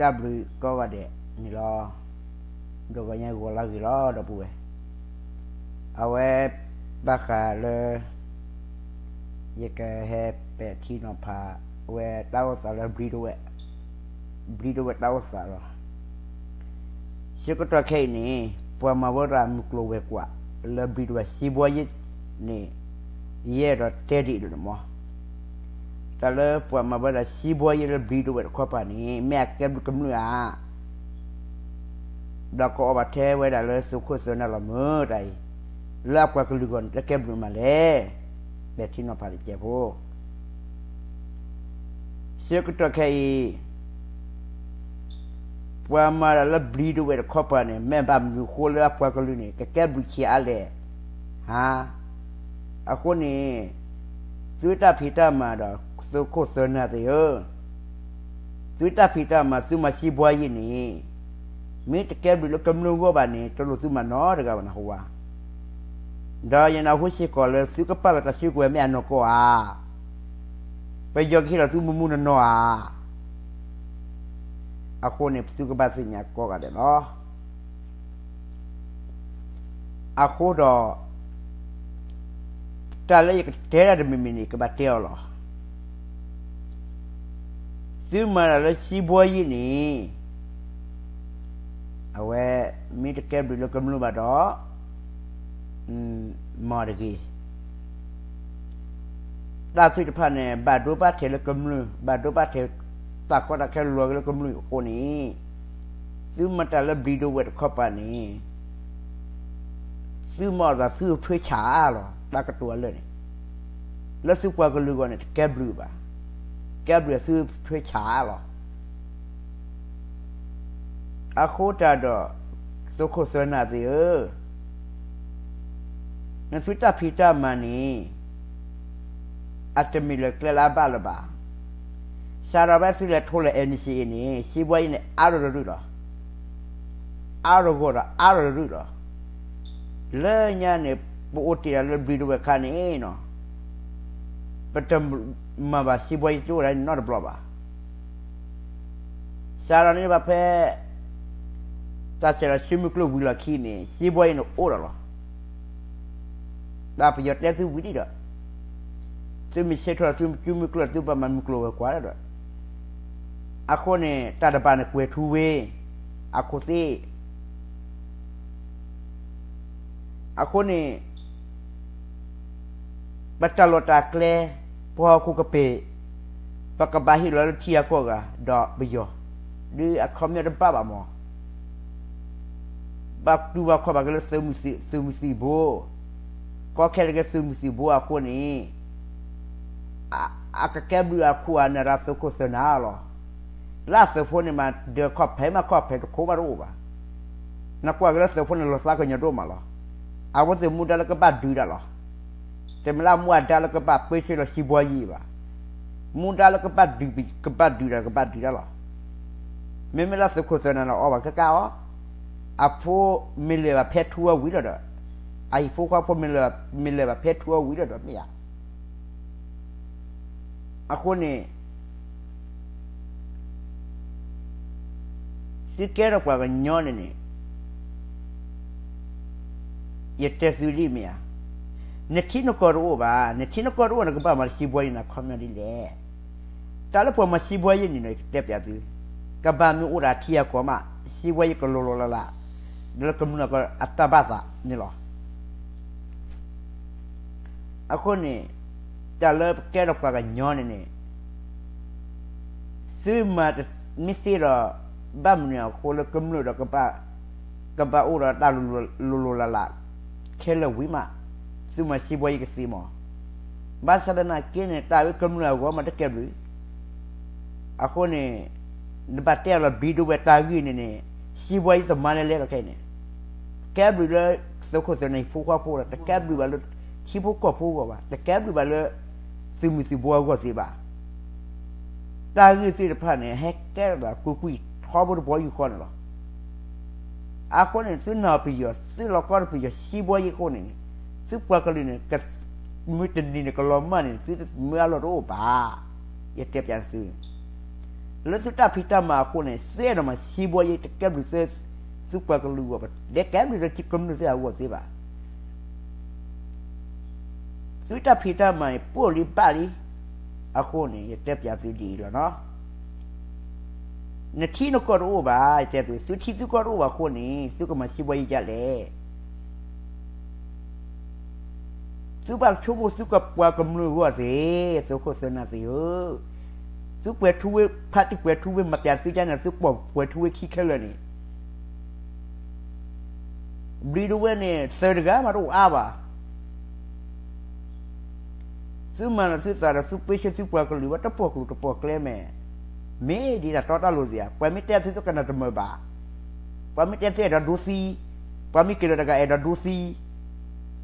တၢ်ဘျုးကိးဂၤဒဲးန့ၣ်လီၤ. ဒီးဂီၤညါဂီၤလၢဂ့ၤလီၤ ဒီပုၢ်ဝဲၢ်, အဝဲဘၣ်ဃးလၢ ယကဟဲပဲာ်ထံနီၤဖးဝဲတၢ်အိၣ်သးလၢဘျံးဒဝဲၢ်, ဘျံးဒဝဲၢ်တၢ်အိၣ်သးလီၤ. ဆၢကတီၢ်ခဲအံၤန့ၣ် ပှၤမၤဝဲဒၣ်မုၢ်ကျိၤဝဲၤကွာ်လၢဘျံးဒဝဲၢ် စံးဘှီယ့ၣ်န့ၣ် ယအဲၣ်ဒိးတဲဒ်အံၤလီၤန့ၣ်မး, တၢ်လၢပှၤမၤဝဲဒၣ်စံးဘှီယ့ၣ်လၢဘျံးဒဝဲၢ်တခီပၤန့ၣ် မ့ၢ်အကဲဘျုးကမျၢၢ်ဧါ ဒီးကအီၣ်ဘၣ်ထဲဝဲဒၣ်လၢသုးခိၣ်သုးနၢ်လီၤမုၢ်တၢ်အံၤ, လၢအပှၤကလုာ်အဂီၢ်န့ၣ် တကဲဘျုးမးလဲၣ်. ပဲာ်ထံနီၤဖးတစဲးဖိ, ဆၢကတီၢ်ခဲအံၤ ပှၤမၤတၢ်လၢဘျံးဒဝဲၢ်တခီပၤန့ၣ် မ့ၢ်ဘၣ်မနုၤအဃိလၢအပှၤကလုာ်န့ၣ် ကကဲဘျုးဆံးအါလဲၣ်ဧါ. အဃိန့ၣ် သုတၢ်ဖံးတၢ်မၤဒီး သုးခိၣ်သုးနၢ်သ့ၣ်ဧၢ, သုတၢ်ဖံးတၢ်မၤသုမၤစံးဘှီယ့ၣ်န့ၣ် မ့ၢ်တကဲဘျုးလၢကမျၢၢ်အဂီၢ်ဘၣ်န့ၣ် တလိၣ်သုမၤနီတဂၤဘၣ်နဟူဧါ. ဒီးယနၢ်ဟူစ့ၢ်ကီးလၢသုကပာ်လီၤတၢ်စုကဝဲၤမ့ၢ်အနီၢ်ကီၢ်ဧါ. ပယီၤကဟ့ၣ်လီၤသုမုၢ်မုၢ်နီၢ်နီၢ်ဧါ. အဃိန့ၣ် ပသုကဘၣ်သ့ၣ်ညါကိးဂၤဒဲးလီၤ. အဃိဒီး တၢ်လၢယကတဲဒၣ်တမံၤမံၤန့ၣ် ကဘၣ်တဲအီၤလီၤ. သုမၤတၢ်လၢစံးဘှီယ့ၣ်န့ၣ် အဝဲ မ့ၢ်တကဲဘျုးလၢကမျၢၢ်ဘၣ်ဒီး မၤတဂ့ၤ. တၢ်သ့ၣ်တဖၣ်န့ၣ် ဘၣ်ဒိဘၣ်ထံးလၢကမျၢၢ်, ဘၣ်ဒိဘၣ်ထံး တၢ်ကီတၢ်ခဲလၢာ်လၢကမျၢၢ်အဃိန့ၣ်, သုမၤတၢ်လၢဘျံးဒဝဲၢ်တခီပၤန့ၣ်, သုမၤအီၤသးသုဖၢဆးလီၤ. တၢ်ကတိၤအလၢာ်န့ၣ် လၢသုပှၤကလုာ်အဂီၢ်န့ၣ် တကဲဘျုးဘၣ်, ကဲဘျုးသုဖၢဆးလီၤ. အဃိတၢ်ဒီး သုးခိၣ်သုးနၢ်သ့ၣ်ဧၢ, နသုတၢ်ဖံးတၢ်မၤန့ၣ် အတမ့ၢ်လၢကျဲလၢအဘၣ်လၢၤဘၣ်. စးထီၣ်ဖဲသုလဲၤထီၣ်လၢ NCA န့ၣ် စံးဘှီယ့ၣ်န့ၣ် အါထီၣ်တရုၢ်လီၤ. အါထီၣ်ဂီၢ်ဒီးအါထီၣ်တရုၢ်လီၤ. လၢညါန့ၣ် ပအိၣ်တ့ၢ်ဒၣ်လၢဘျံးဒဝဲၢ်အခါန့ၣ်နီၤ, ပတမၤဘၣ်စံးဘှီယ့ၣ်တအိၣ်ဒၣ်န့ၣ်နီတဘျီဘၣ်. စးထီၣ်န့ၣ်ဘၣ်ဖဲ တၢ်ဆဲးလီၤစုမုၢ်ကျိၣ်ဝံၤလီၢ်ခံန့ၣ် စံးဘှီယ့ၣ်န့ၣ်အိၣ်ဒီးလီၤ. တၢ်ပယီၤတဲသုဝံၤဒံးဒီး သုမ့ၢ်ဆဲးထီၣ်သုစုမုၢ်ကျိၣ် သုဘၣ်မၤမုၢ်ကျိၤဝဲၤကွာ်ဒီး, အဃိန့ၣ် တၢ်တဘၣ်န့ၣ်ကွဲၤထူဝ့ အခိၣ်သ့ၣ် အဃိန့ၣ် ပတၢ်လီၢ်တၢ်ကျဲ ပှၤဟီၣ်ခိၣ်ကပ့ၤ ပကဘၣ်ဟ့ၣ်လီၤလၢထံဂၤကီၢ်ဂၤဒီးပယီၤ, ဒ်အခီပညီတဘၣ်ဘၣ်မး. ဘၣ်တူၢ်ဘၣ်ခီၣ်ဘၣ်က့ၤလၢသုးမုၢ်သံၣ်ဘိ, ကီခဲလၢာ်က့ၤသုးမုၢ်သံၣ်ဘိအဃိန့ၣ် အကကဲဘျုးအခိၣ်အနၢ်တၢ်သုးခိၣ်သုးနၢ်လီၤ. လၢအသုးဖိန့ၣ်မး ဒၢးခီၣ်ဖံးမးခီၣ်ဖံးတခိၣ်ဘၣ်တအိၣ်ဘၣ်. နကွၢ်က့ၤလၢသုးဖိန့ၣ်လီၤသးကညီၤဒိၣ်မးလီၤ. အဝဲသ့ၣ်မူဒါလၢကဘၣ်ဒုးတၢ်လီၤ. တမ့ၢ်လၢအမူအဒါလၢကဘၣ်ပၢဆှၢလီၤစံးဘှီယ့ၣ်ဘၣ်. မူဒါလၢကဘၣ်ဒုး ကဘၣ်ဒုးတၢ် ကဘၣ်ဒုးတၢ်လီၤ. မ့မ့ၢ်လၢသုးခိၣ်သုးနၢ်န့ၣ်အီၣ်ဘၣ်ကကါအီၤ, အဖိမ့ၢ်လဲၤဘၣ်ဖဲထူအီၣ်ဝံၤလီၤဒီး, အဟံၣ်ဖိဃီဖိမ့ၢ်လဲၤဘၣ်ဖဲထူအီၣ်ဝံၤလီၤဒီးမ့ၢ်ဧါ. အဃိန့ၣ် သုကဲထီၣ်ပှၤကညီန့ၣ်န့ၣ် ယတဲသုဒ်မ့ၢ်ဧါ, နထံနကီၢ်တအိၣ်ဘၣ်, နထံနကီၢ်တအိၣ် နကဘၣ်မၤစံးဘှီယ့ၣ်န့ၣ် အခီပညီဒ်လဲၣ်. တၢ်လၢပှၤမၤစံးဘှီယ့ၣ်န့ၣ်ဒီး ယကတဲပျးသု, ကဘၣ်မ့ၢ်အိၣ်ဒီးထံဂၤကီၢ်မး စံးဘှီယ့ၣ်ကလီၤလီၤလးလး လၢကမျၢၢ်အတၢ်ဘၣ်သးန့ၣ်လီၤ. အဃိန့ၣ် တၢ်လၢပကဲထီၣ်ပှၤကညီန့ၣ်န့ၣ် သုမၤတမ့ၢ်သ့ဒီး ဘၣ်မနုၤအဃိလၢကမျၢၢ်ဒီး ကဘၣ်အိၣ်ဒီးတၢ်လိၤလိၤလးလး ခဲလၢာ်ဝံၤမး သုမၤစံးဘှီယ့ၣ်ကသ့မး. ဘၣ်ဆၣ်သနာ်က့န့ၣ် တၢ်အဝဲကမျၢၢ်အဂီၢ်မးတကဲဘျုး အဃိန့ၣ် နဘၣ်တဲအီၤလီၤ ဘျံးဒဝဲၢ်တၢ်ဂ့ၢ်န့ၣ်န့ၣ် စံးဘှီယ့ၣ်သမါလဲၤလဲၤလီၤခဲအံၤန့ၣ် တကဲဘျုးလၢသုးခိၣ်သုးနၢ်ဟံၣ်ဖိဃီဖိဒီး တကဲဘျုးဘၣ်လၢထံဖိကီၢ်ဖိအဂီၢ်ဘၣ်, တကဲဘျုးဘၣ်လၢ သုးမုၢ်သံၣ်ဘိအဂီၢ်သ့ဘၣ်. တၢ်ဂ့ၢ်သ့ၣ်တဖၣ်န့ၣ် ဟဲကဲထီၣ်သးကွ့ၢ်ကွ့ၢ်ထီဘိတဘီယူၢ်ဃီန့ၣ်လီၤ. အဃိန့ၣ် သုနၢ်ပယီၤ သုလီၤကီတပယီၤ စံးဘှီယ့ၣ်အဃိန့ၣ် သုပှၤကလုာ်န့ၣ် မုၢ်တနံၤန့ၣ်ကလီၤမၢ်န့ၣ် သုမၢအလီၢ်တအိၣ်ဘၣ်. ယတဲပျးသု လၢသုတၢ်ဖံးတၢ်မၤအဃိန့ၣ် သုအဲၣ်ဒိးမၤစံးဘှီယ့ တကဲဘျုးသု သုပှၤကလုာ်အဂီၢ်, တကဲဘျုးသုကမျၢၢ်သ့ၣ်အဂီၢ်သ့ဘၣ်. သုတၢ်ဖံးတၢ်မၤအံၤ ပှိၢ်လံဘၣ်လံအဃိန့ၣ် ယတဲပျးသုဒ်အံၤလီၤနီၤ. နထံနကီၢ်တအိၣ်ဘၣ်, ယတဲသု, သုထံသုကီၢ်တအိၣ်ဘၣ်အဃိန့ၣ် သုကမၤစံးဘှီယ့ဒ်လဲၣ်. သုဘၣ်ဆိကမိၣ်သုကပှၤကမျၢၢ်အဂီၢ်သ့, သုးခိၣ်သုးနၢ်သ့ၣ်ဧၢ, သုပှဲၤထူဝ့ ဖါတံၢ်ပှဲၤထူဝ့ မၤပျးသုကန့ၣ် သုပိာ်ပှဲၤထူဝ့ခံခဲလၢာ်န့ၣ် ဘျံးဒဝဲၢ်န့ၣ် သုးတဂၤမးတအိၣ်အါဘၣ်. သုမၤလီၤသုသးဒီးသုပၢဆှၢသုပှၤကလုာ်ဝဲ တပိာ်ကျိၤတပိာ်ကျဲမဲာ်, မ့ၢ်ဒ်တၢ်တီတၢ်လိၤသ့ဧါ. ပှၤမ့ၢ်တဲသု သုကနၣ်တမုာ်ဘၣ်. ပှၤမ့ၢ်တဲသုအဲၣ်ဒိးဒူသံ, ပှၤမ့ၢ်က့ၤလီၤတဂၤအဲၣ်ဒိးဒူသံ,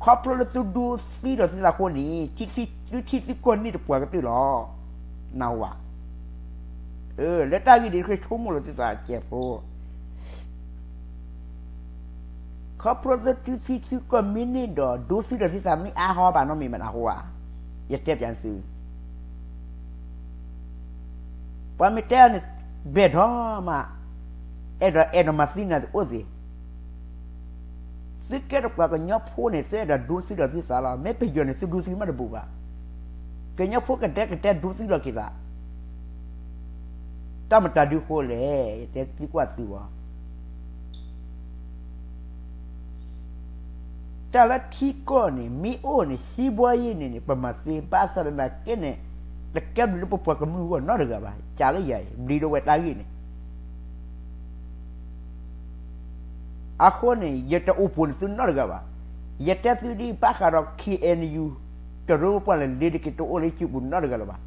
ခီဖျိလၢသုဒူသံဒီးသုသးအဃိန့ၣ် သုထံသုကီၢ်န့ၢ်တပှၤကတၢၢ်လီၤ. နၢ်ဟူဧါ. လၢတၢ်ဂ့ၢ်ဒ်အံၤ ဃ့ဆိကမိၣ်လီၤသုသးစဲးဖိ ခီဖျိသုထံသုကီၢ်မ့ၢ်န့ၢ်ဒီး ဒူသံဒီးသုသးမ့ၢ်အါဟီဘၣ်နီတမံၤဘၣ်နၢ်ဟူဧါ. ယတဲပျးသု, ပှၤမ့ၢ်တဲန့ၣ် ဘဲၣ်ဒီးမး, အဲၣ်ဒိးအဲၣ်ဒိးမၤသံနၤတအိၣ်သ့. သုကဲထီၣ်ပှၤကညီဖိန့ၣ် သုအဲၣ်ဒိးဒူသံဒီးသုသးလီၤ. မ့ၢ်ပယီၤန့ၣ် သုဒူသံမးတဘူးဘၣ်. ကညီဖိကဒဲကဒဲဒူသံလီၤက့ၤသး တၢ်မတၤဒုဃိလဲၣ်, ယတဲသံကွၢ်သုအီၤ. တၢ်လၢထံကီၢ်န့ၣ် မ့ၢ်အိၣ်န့ၣ် စံးဘှီယ့ၢ်န့ၣ်န့ၣ် ပမၤသ့ ဘၣ်ဆၣ်သနာ်က့န့ၣ် တကဲဘျုးလၢပပှၤကမျၢၢ်အဂီၢ်နီတဂၤဘၣ်. ကးလၢယၤအံၤ ဘျံးဒဝဲၢ်တၢ်ဂ့ၢ်န့ၣ် အဃိန့ၣ် ယတအိၣ်ပိာ်န့ၢ်သုနီတဂၤဘၣ်. ယတဲသုဒ်ဘၣ်ဃးဒီး ခ့ၣ်အဲၣ်ယူၣ် တရူးပှၢ်လဲၤလ့ၤတက့ၤ တအိၣ်လၢစုပူၤနီတဂၤလၢၤဘၣ်.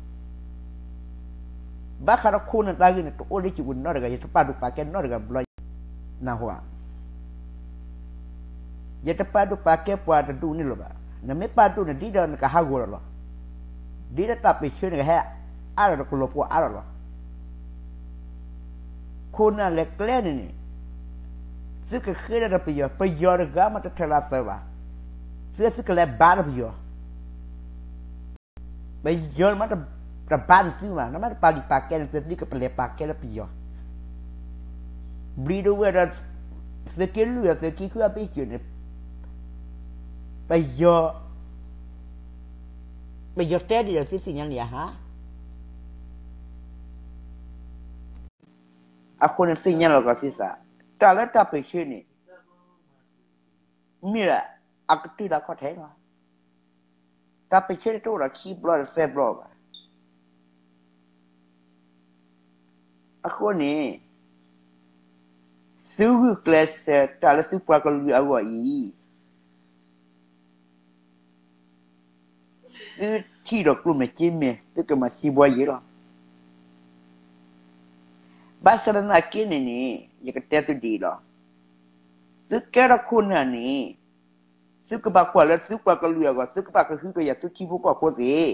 ဘၣ်ဃးဒီးခိၣ်နၢ်တၢ်ဂ့ၢ်န့ၣ် တအိၣ်လၢစုပူၤနီတဂၤ, ယတပာ်ဒိၣ်ပာ်ကဲနီတဂၤဘျီ, နၢ်ဟူဧါ. ယတပာ်ဒိၣ်ပာ်ကဲပှၤတဒူၣ်န့ၣ်လၢၤဘၣ်. နမ့ၢ်ပာ်ဒိၣ်န့ၣ် ဒ်ဒီးနကဟးဂီၤလီၤလီၤ. ဒ်ဒီးတၢ်ပၢၢ်ဆၢန့ၣ် ကဟဲအါထီၣ်ဒီးကလီၤပှီၢ်အါထီၣ်လီၤ. ခိၣ်နၢ်လဲၤကျဲန့ၣ်န့ၣ် သုကဃ့ဒီးပယီၤ, ပယီၤတဂၤမးတထၢလၢသုဘၣ်. သုသုကလဲၤဘါဒီးပယီၤ, ပယီၤမးတဘါန့ၢ်သုဘၣ်. နမ့ၢ်တပာ်ဒိၣ်ပာ်ကဲန့ၣ် သုသုကပလဲၤပာ်ကဲလၢပယီၤ. ဘျံးဒဝဲၢ်ဒီး သုးက့လွံၢ်ဒီးသုးက့ဃုအဘ့ၣ်စၢၤန့ၣ် ပယီၤ, ပယီၤတဲဒ်ဒီးသုသ့ၣ်ညါလံဧါဟါ. အဃိန့ၣ်သ့ၣ်ညါလီၤကီးသုသး, တၢ်လၢတၢ်ပၢၢ်ဆၢန့ၣ် မ့ၢ်ဒၣ်အကတၢၢ်လၢအခီၣ်ထံးလီၤ. တၢ်ပၢၢ်ဆၢန့ၣ်တအိၣ်ဒီးခံဘျီဒီးသၢဘျီဘၣ်. အဃိန့ၣ် သုဂုာ်ကျဲးစၢးတၢ်လၢသုပှၤကလုာ်အဂီၢ်အံၤ သုထံၣ်ဒီးကျိၣ်မဲာ်စ့မဲာ် သုကမၤစံးဘှီယ့လီၤ. ဘၣ်ဆၣ်သနာ်က့န့ၣ်န့ၣ် ယကတဲသုဒ်အံၤလီၤ. သုကဲထီၣ်ခိၣ်နၢ်န့ၣ် သုကဘၣ်ကွၢ်လၢသုပှၤကလုာ်အဂီၢ်, သုကဘၣ်ကဟုကယာ်သုထံဖိကီၢ်ဖိသ့ၣ်.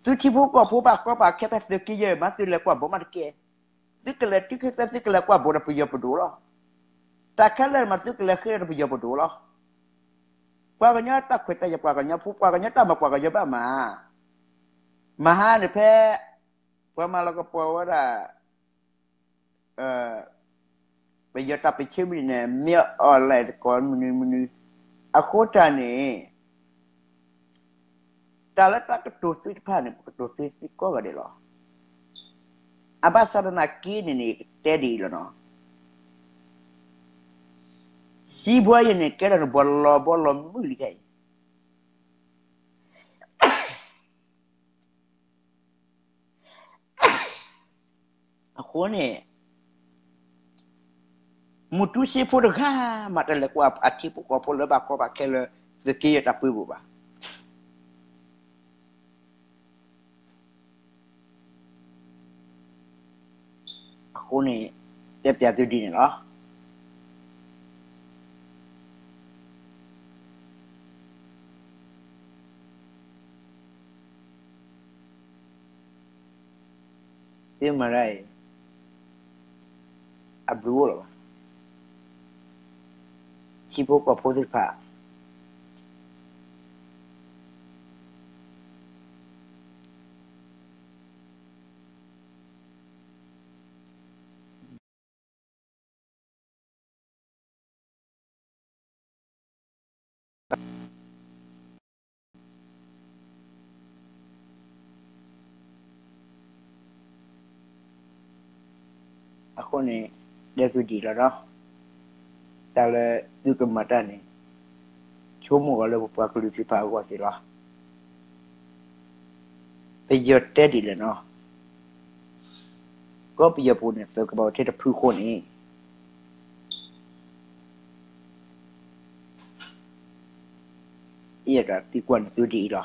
သုထံဖိကီၢ်ဖိဘၣ်ကီဘၣ်ခဲဖဲသုးက့ယဲၢ်မး သုလဲၤကွၢ်ဘိမးတကဲ. သုကလဲၤတုၤခဲသၢ သုကလဲၤကွၢ်ဘိဒီးပယီၤပဒိၣ်လီၤ. တၢ်ခဲလၢာ်မး သုကလဲၤဃ့ဒီးပယီၤပဒိၣ်လီၤ. ပှၤကညီတၢ်ခွဲးတၢ်ယာ်ပှၤကညီဖိ, ပှၤကညီတၢ်မၤပှၤကညီဘၣ်မး. မဟါန့ၣ်ဖဲ ပှၤမၤလီၤကပီၤဝဲဒၣ် ပယီၤတၢ်ပၢၢ်ဆၢမနုၤန့ၣ် မ့ၢ်အီၣ်လဲၣ်သကိးမနုၤမနုၤ, အဃိတၢ်န့ၣ် တၢ်လၢတၢ်ကတိၤသ့ၣ်တဖၣ်န့ၣ် ပကတိၤသ့သ့ကိးဂၤဒဲးလီၤ. အဘၣ်ဆၣ်သနာ်က့န့ၣ်န့ၣ် ယကတဲဒ်အံၤလီၤနီၤ. စံးဘှီယ့န့ၣ် ကဲထီၣ်န့ၣ် ဘီလီၤဘီလီၤမုၢ်လံခဲအံၤ အဃိန့ၣ် မူတူစ့ဖိတဂၤမး တလဲၤကွၢ်အထံဖိကီၢ်ဖိလၢဘၣ်ကီဘၣ်ခဲလၢ သုးက့ယဲၢ်တၢ်ပၢပူၤဘၣ်. အဃိန့ၣ် တဲပျးသုဒ်န့ၣ်လီၤ. သုမၤတၢ်အံၤ အဘျုးအိၣ်လၢၤဘၣ်. ထံဖိကီၢ်ဖိသ့ၣ်တဖၣ် အဃိန့ၣ် တဲသုဒ်အံၤလီၤဒီး တၢ်လၢသုကမၤတၢ်န့ၣ် ဆိကမိၣ်ဂီၤလၢပပှၤကလုာ်သ့ၣ်တဖၣ်အဂီၢ်သ့ၣ်လီၤ. ပယီၤတဲဒ်လဲၣ်နီၤ, ကီၢ်ပယီၤပူၤန့ၣ် သုးကဘီထၢၣ်တဖုဃိန့ၣ် အဲၣ်ဒိးသံကွၢ်န့ၣ်သုဒ်အံၤလီၤ.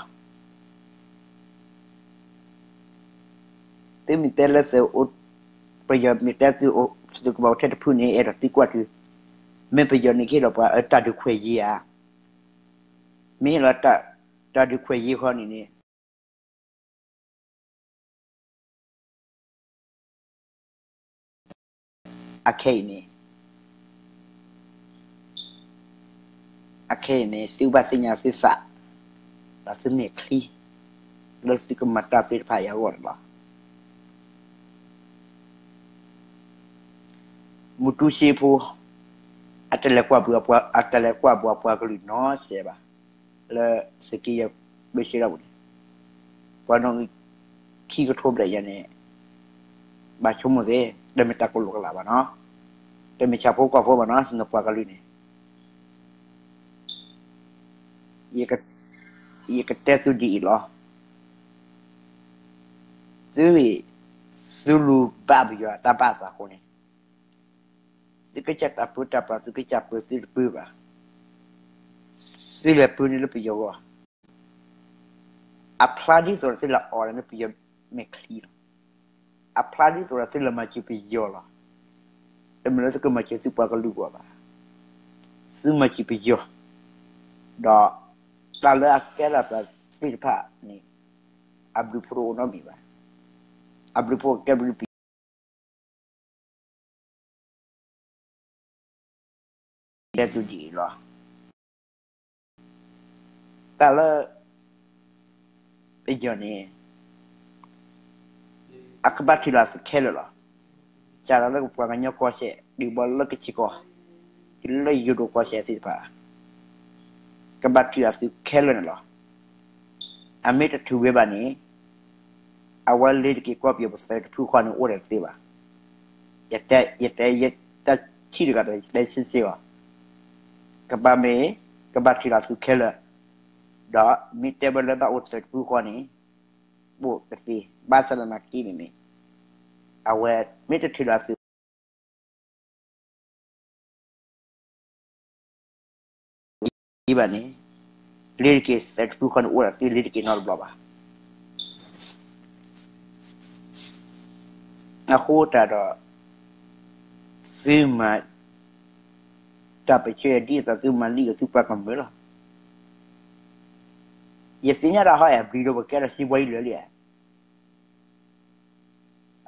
သုမ့ၢ်တဲလၢသုးအိၣ်, ပယီၤမ့ၢ်တဲသုးအိၣ်, သုးကဘီထၢၣ်တဖုန့ၣ် အဲၣ်ဒိးသံကွၢ်သု, မ့ၢ်ပယီၤန့ၣ်ကဟ့ၣ်လီၤပှၤအတၢ်ဒုးခွဲးယာ်ဧါ, မ့ၢ်ဟ့ၣ်လီၤတၢ်ဒုးခွဲးယာ်ဃီန့ၣ်န့ၣ် အခဲအံၤန့ၣ်, အခဲအံၤန့ၣ် သုဘၣ်သ့ၣ်ညါသုသး, ဒီးသုမဲာ်ချံ, လၢသုကမၤတၢ်သ့ၣ်တဖၣ်အံၤအဂီၢ်န့ၣ်လီၤ. မူတူစ့ဖိ, အတလဲၤကွၢ်ဘၣ်, အတလဲၤကွၢ်ဘၣ်ပှၤကလုာ်နီတစဲးဘၣ်, လၢသုးက့ယဲၢ်ဘၢၣ်စၢၤတၢ်ပူၤန့ၣ်, ပှၤနီၣ်ဂံၢ်ခံကထိဘျဲၣ်ညါန့ၣ်, ဘၣ်ဆိကမိၣ်သ့, တမ့ၢ်တၢ်ကလိာ်ကလာ်ဘၣ်နီၤ, တမ့ၢ်ဆၣ်ဖိကီၢ်ဖိဘၣ်နီၤ, နပှၤကလုာ်န့ၣ် ယကတဲသုဒ်အံၤလီၤ. သု, သုလူၤဘၣ်ပယီၤတၢ်ဘၣ်အသးအဃိန့ၣ်, သုကစၢ်တၢ်ပၢတၢ်ပြး သုကစၢ်ပၢသုတပၢဘၣ်, သုလဲၤပၢန့ၢ်လၢပယီၤဂီၢ်, အဖျါဒ်သိးဒီးသုလဲၤအိးန့ၢ်ပယီၤမဲာ်ချံလီၤ. အဖျါဒ်သိးဒီးသုလဲၤမၤစၢၤပယီၤလီၤ. တမ့ၢ်လၢသုကမၤစၢၤသုပှၤကလုာ်အဂီၢ်ဘၣ်, သုမၤစၢၤပယီၤ, ဒီးတၢ်လၢအကဲထီၣ်သးသ့ၣ်တဖၣ်န့ၣ်, အဘျုးဖှိၣ်တအိၣ်နီတမံၤဘၣ်, အဘျုးဖှိၣ်ကဲဘျုးပ တဲသုဒ်အံၤလီၤ. တၢ်လၢ ပယီၤန့ၣ် အကဘၣ်ထုးလီၤသုခဲလၢာ်လီၤ. စးထီၣ်လၢပှၤကညီကီၢ်စဲၣ် တုၤဘၣ်လၢကခ့ၣ်ကီၢ်, တုၤလၢယိၤဒိၣ်ကီၢ်စဲၣ်သ့ၣ်တဖၣ်, ကဘၣ်ထုးလီၤသုခဲလၢာ်န့ၣ်လီၤ. အမ့ၢ်တထုးဝဲဘၣ်န့ၣ် အဝဲလ့ၤတက့ၤကီၢ်ပယီၤပသုးတဖုဃီန့ၣ်အိၣ်ဒီးတသ့ဘၣ်. ယတဲ, ယတဲ, ယတၢ်ထံၣ်တဂၤဒီး ယတဲဆ့ဆ့အီၤ, ကဘၣ်မ့ၢ်, ကဘၣ်ထုးလီၤသုခဲလၢာ်, ဒီးမ့ၢ်တဲဝဲလၢဘၣ်အိၣ်သုးတဖုဃီန့ၣ်, အိၣ်တသ့, ဘၣ်ဆၣ်သနာ်က့န့ၣ်န့ၣ်, အဝဲမ့ၢ်တထုးလီၤသု ဘၣ်န့ၣ်, လ့ၤတက့ၤသုးတဖုဃီန့ၣ်အိၣ်ဒီးတသ့, လ့ၤတက့ၤနီတဘျီဘၣ်. အဃိသတးဒီး သုမၤတၢ်ပၢဆှၢဒ်သိးသုမၤလံာ်ဒီးသုပှၤကမျၢၢ်လီၤ. ယသ့ၣ်ညါတၢ်ဟီအဲၣ်ဘျုးဒီးပကဲထီၣ်စံးဘှီအံၤလၢာ်လံ.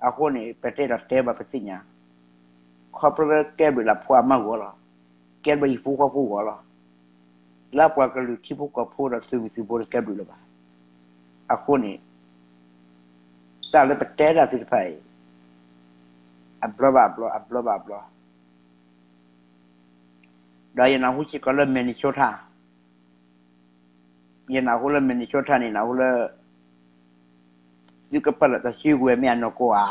အဃိန့ၣ် ပတဲဒီးတဲဘၣ်ပသ့ၣ်ညါ, ခီဖျိလၢကဲဘျုးလၢဖိအမါဂီၢ်လီၤ, ကဲဘျုးဟံၣ်ဖိဃီဖိဂီၢ်လီၤ, လၢပှၤကလုာ်ထံဖိကီၢ်ဖိဒီးသုးမုၢ်သုးဘိန့ၣ်ကဲဘျုးလၢၤဘၣ်. အဃိန့ၣ် တၢ်လၢပတဲတၢ်သ့ၣ်တဖၣ်အံၤ အဘျီဘၣ်အဘျီ, အဘျီဘၣ်အဘျီ, ဒီးယနၢ်ဟူစ့ၢ်ကီးလၢ Minnesota, ယနၢ်ဟူလၢ Minnesota န့ၣ် နၢ်ဟူလၢ သုကပာ်လီၤတၢ်စုကဝဲၤမ့ၢ်အနီၢ်ကီၢ်ဧါ,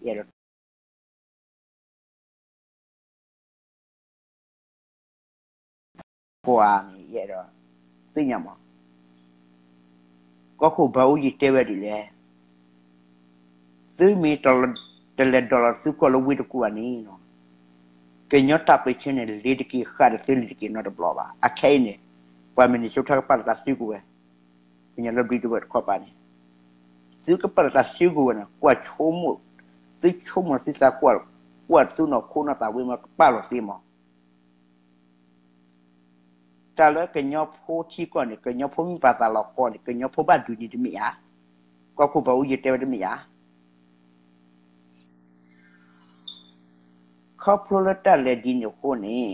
ယအဲၣ်ဒိး ကီၢ်ဧါန့ၣ် ယအဲၣ်ဒိးသ့ၣ်ညါမး. ကီၢ်ခိၣ်ဘၣ်အူယံၤတဲဝဲဒ်လဲၣ်, သုမ့ၢ်တလဲၤဒိးလီၤသုကီၢ်လၢဝ့ၢ်တကူၣ်ဘၣ်န့ၣ်, ကညီတၢ်ပၢဆှၢန့ၣ် လ့ၤတက့ၤဃာ်ဒီးသုလ့ၤတက့ၤနီတဘျီဘၣ်. အခဲအံၤန့ၣ် ပှၤ Minnesota ကပာ်လီၤတၢ်စုကဝဲၤ, ကညီလၢ Bridgeport တခီပၤန့ၣ်, သုကပာ်လီၤတၢ်စုကဝဲၤန့ၣ် ကွၢ်ဆိကမိၣ်, သုဆိကမိၣ်သုသးကွၢ်, ကွၢ်သုနီၢ်ခိနီၢ်သးဝံၤမး ကပာ်လီၤသ့မး. တၢ်လၢကညီဖိထံကီၢ်န့ၣ် ကညီဖိမ့ၢ်ပာ်သးလီၤကီၢ်န့ၣ် ကညီဖိဘၣ်ဒုးန့ၣ်တမ့ၢ်ဧါ. ကီၢ်ခိၣ်ဘၣ်အူယံၤတဲဝဲတမ့ၢ်ဧါ. ခီဖျိလၢတၢ်လဲၤဒ်န့ၣ်အဃိန့ၣ်,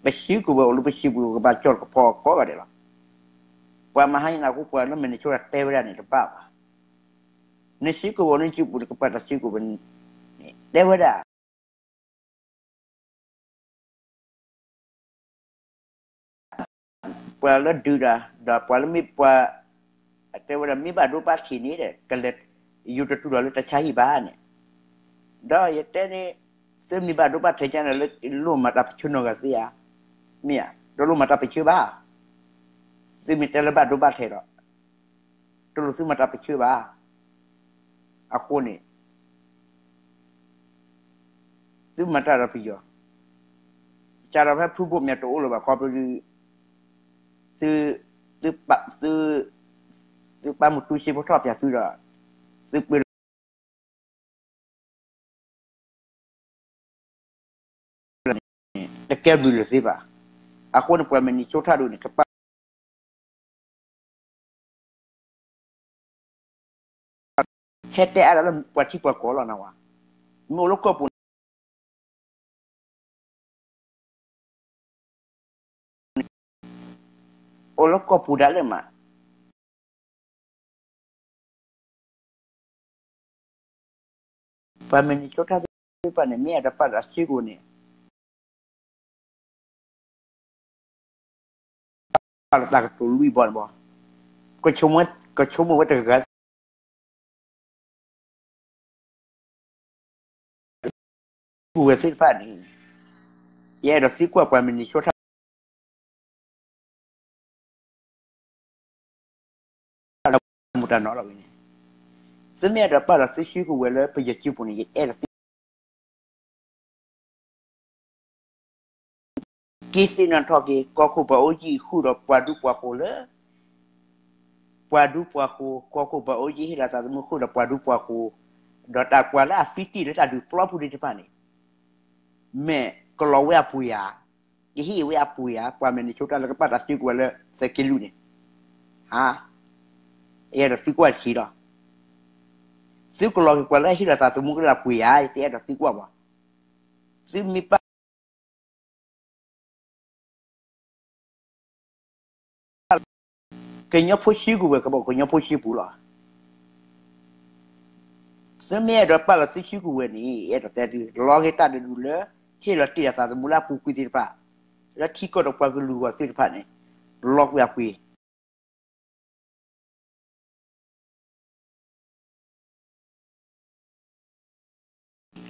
ပစုကဝဲၤအိၣ်လၢပစုပူၤကဘၣ်ကၠီၣ်ကဖီကိးဂၤဒဲးလီၤ. ပှၤမဟါယနၢ်ဟူပှၤလၢ Minnesota တဲဝဲဒၣ်န့ၣ်တဘၣ်ဘၣ်. နစုကဝဲၤအိၣ်လၢနစုပူၤန့ၣ် ကပာ်တၢ်စုကဝဲၤန့ၣ် တဲဝဲဒၣ် ပှၤလၢဒုးတၢ် ဒီးပှၤလၢမ့ၢ်ပှၤ, တဲဝဲဒၣ်မ့ၢ်ဘၣ်ဒိဘၣ်ထံးန့ၣ်ဒီး ကလဲၤ, ယိၤတတူၢ်လီၤလၢတၢ်ဆါဟံၣ်ဘၣ်န့ၣ်, ဒီးယတဲန့ၣ်, သုမ့ၢ်ဘၣ်ဒိဘၣ်ထံးကန့ၣ်လၢ လိၣ်မၤတၢ်ပၢဆှၢနီၢ်ဂၤသ့ဧါ, မ့ၢ်ဧါ, တလိၣ်မၤတၢ်ပၢဆှၢဘၣ်. သုမ့ၢ်တဲလၢဘၣ်ဒိဘၣ်ထံးဒီး တလိၣ်သုမၤတၢ်ပၢဆှၢဘၣ်. အဃိန့ၣ် သုမၤတၢ်ဒီးပယီၤ, ကဒီးဖဲဖုဘိၣ်မ့ၢ်တအိၣ်လၢၤဘၣ်ခီဖျိ သု, သု, သုပာ်မူတူစ့ဖိထီၣ်ပၠးသုဒီး သုပၢ တကဲဘျုးလၢၤသ့ဘၣ်. အဃိန့ၣ် ပှၤမ့ၢ်နံၤဆိထၣ်ဒိၣ်န့ၣ် ကပာ် ဟဲတဲအါဒၣ်လၢပှၤထံပှၤကီၢ်လီၤနဝဲ, မ့ၢ်အိၣ်လၢကီၢ်ပူၤန့ၣ် အိၣ်လၢကီၢ်ပူၤဒၣ်လဲာ်မး. ပှၤမ့ၢ်နံၤဆိထၣ်သ့ၣ်တဖၣ်န့ၣ် မ့ၢ်အဲၣ်ဒိးပာ်လီၤစုကဝဲၤန့ၣ် ပာ်လီၤတၢ်ကတိၤလွံၢ်ဘီန့ၣ်ဘီ, ကဆိကမိၣ်ဝဲတဂၤ ကဝဲၤသ့ၣ်တဖၣ်န့ၣ် ယအဲၣ်ဒိးသံကွၢ်ပှၤမ့ၢ်နံၤဆိထၣ် မူတၢ်နီၤလီၤဝဲန့ၣ်, သုမ့ၢ်အဲၣ်ဒိးပာ်လီၤသုစုကဝဲၤလၢပယီၤစုပူၤန့ၣ် ယအဲၣ်ဒိးသံ က့ၤသ့ၣ်နီၣ်ထီၣ်က့ၤ ကီၢ်ခိၣ်ပှၤအိၣ်ယံၤဃုာ်ဒီးပှၤဒူပှၤဃိၤလၢ ပှၤဒူပှၤဃိၤ ကီၢ်ခိၣ်ပှၤအိၣ်ယံၤဟ့ၣ်လီၤသးသမူဃုာ်ဒီးပှၤဒူပှၤဃိၤ, ဒီးတၢ်ကွၢ်လၢအသံတ့ၢ်လၢတၢ်ဒုးပျီပူၤသ့ၣ်တဖၣ်န့ၣ် မ့ၢ်ကလီၤဝဲအပှ့ၤဧါ, ကဟ့ၣ်ဝဲအပှ့ၤဧါ, ပှၤမ့ၢ်နံၤဆိထၣ်လၢကပာ်တၢ်စုကဝဲၤလၢသုးက့လွံၢ်န့ၣ်, ဟါ, ယအဲၣ်ဒိးသံကွၢ်ဆံးလီၤ. သုကလီၤက့ၤပှၤလၢဟ့ၣ်လီၤသးသမူကလၢအပှ့ၤဧါ, ယတအဲၣ်ဒိးသံကွၢ်ဘၣ်. သုမ့ၢ်ပာ် ကညီဖိစုကဝဲၤကဘၣ်ကညီဖိစုပူၤလီၤ. သုမ့ၢ်အဲၣ်ဒိးပာ်လီၤသုစုကဝဲၤန့ၣ် အဲၣ်ဒိးတဲသု လီၤက့ၤတၢ်တဒူၣ်လၢ ဟ့ၣ်လီၤတ့ၢ်အသးသမူလၢအပူၤကွံာ်သ့ၣ်တဖၣ်, လၢထံကီၢ်ဒီးပှၤကလုာ်အဂီၢ်သ့ၣ်တဖၣ်န့ၣ် လီၤကွံာ်အပှ့ၤ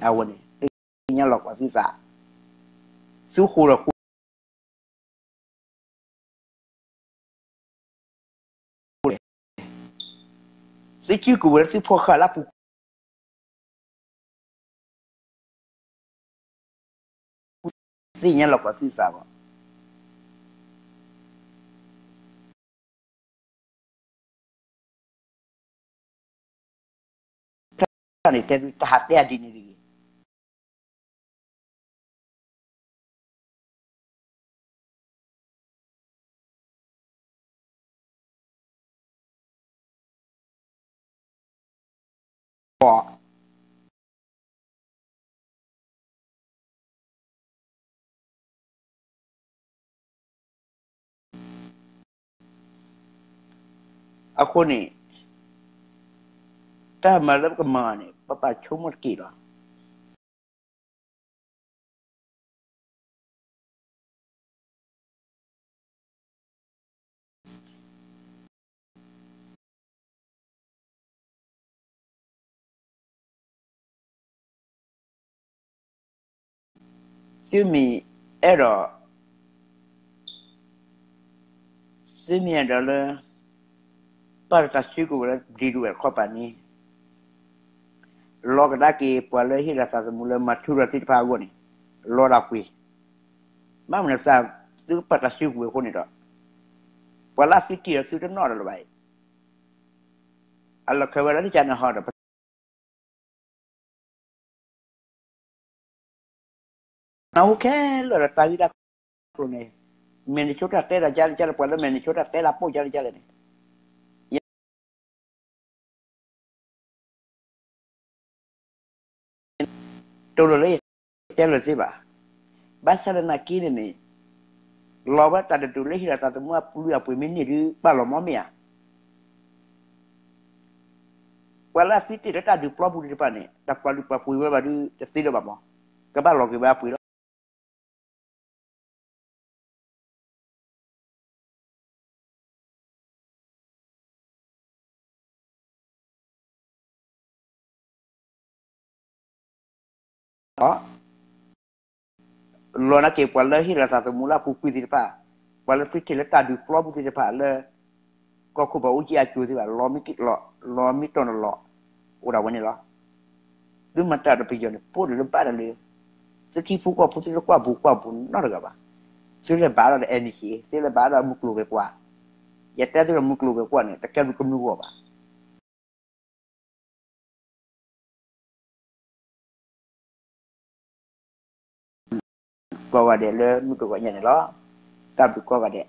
အဝဲန့ၣ် သ့ၣ်ညါလီၤကွၢ်သုသး, သုဃိဒီးဃိ သုစုကဝဲၤလၢသုဖီၣ်ဃာ်လၢအပူၤကွံာ် သ့ၣ်ညါလီၤကွၢ်သုသးဘၣ်. တၢ်န့ၣ်တဲသု တၢ်ဟးတဲအဒ်န့ၣ်တဂ့ၤ. အဃိန့ၣ် တၢ်မၤလၢပကမၤန့ၣ် ပပာ်ဆိကမိၣ်တက့ၢ်လီၤ. သုမ့ၢ်အဲၣ်ဒိး သုမ့ၢ်အဲၣ်ဒိးလၢ ပာ်လီၤတၢ်စုကဝဲၤလၢ ဒ်ဒုးဝဲၢ်တခီပၤန့ၣ် လီၤကဒါက့ၤပှၤလၢဟ့ၣ်လီၤသးသမူလၢမၤထူရၤသ့ၣ်တဖၣ်အဂီၢ်န့ၣ် လီၤဒၣ်ပှ့ၤ, ဘၣ်မနုၤသး သုကပာ်တၢ်စုကဝဲၤအဃိန့ၣ်ဒီး ပှၤလၢအသံတ့ၢ်ဒီးသုတနီၣ်ဒီးလၢၤဘၣ်အံၤ, အလီၢ်ခံဝဲလၢကန့ၣ်ဟီဒီး ပ နၢ်ဟူခဲလၢာ်ဒီးတၢ်ဂ့ၢ်တၢ်ကျိၤန့ၣ်, မ့ၢ်နဆိတၢ်တဲဒၣ်ကလဲၣ်ကလဲၣ်, ပှၤလၢမ့ၢ်နဆိတၢ်တဲဒၣ်ပိၢ်ကလဲၣ်ကလဲၣ်န့ၣ် တလိၣ်လၢယတဲလၢၤသ့ဘၣ်. ဘၣ်ဆၣ်သနာ်က့န့ၣ်န့ၣ် လီၤဝဲတၢ်တဒူၣ်လၢဟ့ၣ်လီၤသးသမူအပူၤလွံၢ်အပှ့ၤမ့ၢ်န့ၢ်ဒုးပာ်လီၤမီၢ်မ့ၢ်ဧါ. ပှၤလၢအသံတ့ၢ်လၢတၢ်ဒုးပျီပူၤသ့ၣ်တဖၣ်န့ၣ် တၢ်ပှၤလုၢ်ပှၤပှ့ၤဝဲဘၣ်ဒုး တသ့လၢၤဘၣ်မီၢ်, ကဘၣ်လီၤက့ၤဝဲအပှ့ၤလီၤ. အီၤ လီၤနာ်က့ ပှၤလၢဟ့ၣ်လီၤသးသမူလၢအပူၤကွံာ်သ့ၣ်တဖၣ်, ပှၤလၢသုးထံၣ်လၢတၢ်ဒုးပျီပူၤသ့ၣ်တဖၣ်လၢ ကီၢ်ခိၣ်ပှၤအိၣ်ကံအကၠိၤသ့ၣ်တဖၣ် လီၤမံတီၢ်နလီၤ, အိၣ်ဒၣ်ဝဲန့ၣ်လီၤ. သုမၤတၢ်ဒီးပယီၤန့ၣ် ပိၣ်တလၢဘၣ်တလၢ, သုခံဖုကီၢ်ဖု သုတကွၢ်ဘူးကွၢ်ဘူးနီတဂၤဘၣ်. သုလဲၤဘၣ်ဒီး NCA, သုလဲၤဘၣ်ဒီးမုၢ်ကျိၤဝဲၤကွာ်, ယတဲသုဒီးမုၢ်ကျိၤဝဲၤကွာ်န့ၣ် တကဲဘျုးကမျၢၢ်ဂီၢ်ဘၣ်. ကိးဂၤဒဲးလၢမုၢ်ကျိၤဝဲၤကွာ်ညါန့ၣ်လီၤ. တၢ်ဘျုးကိးဂၤဒဲး.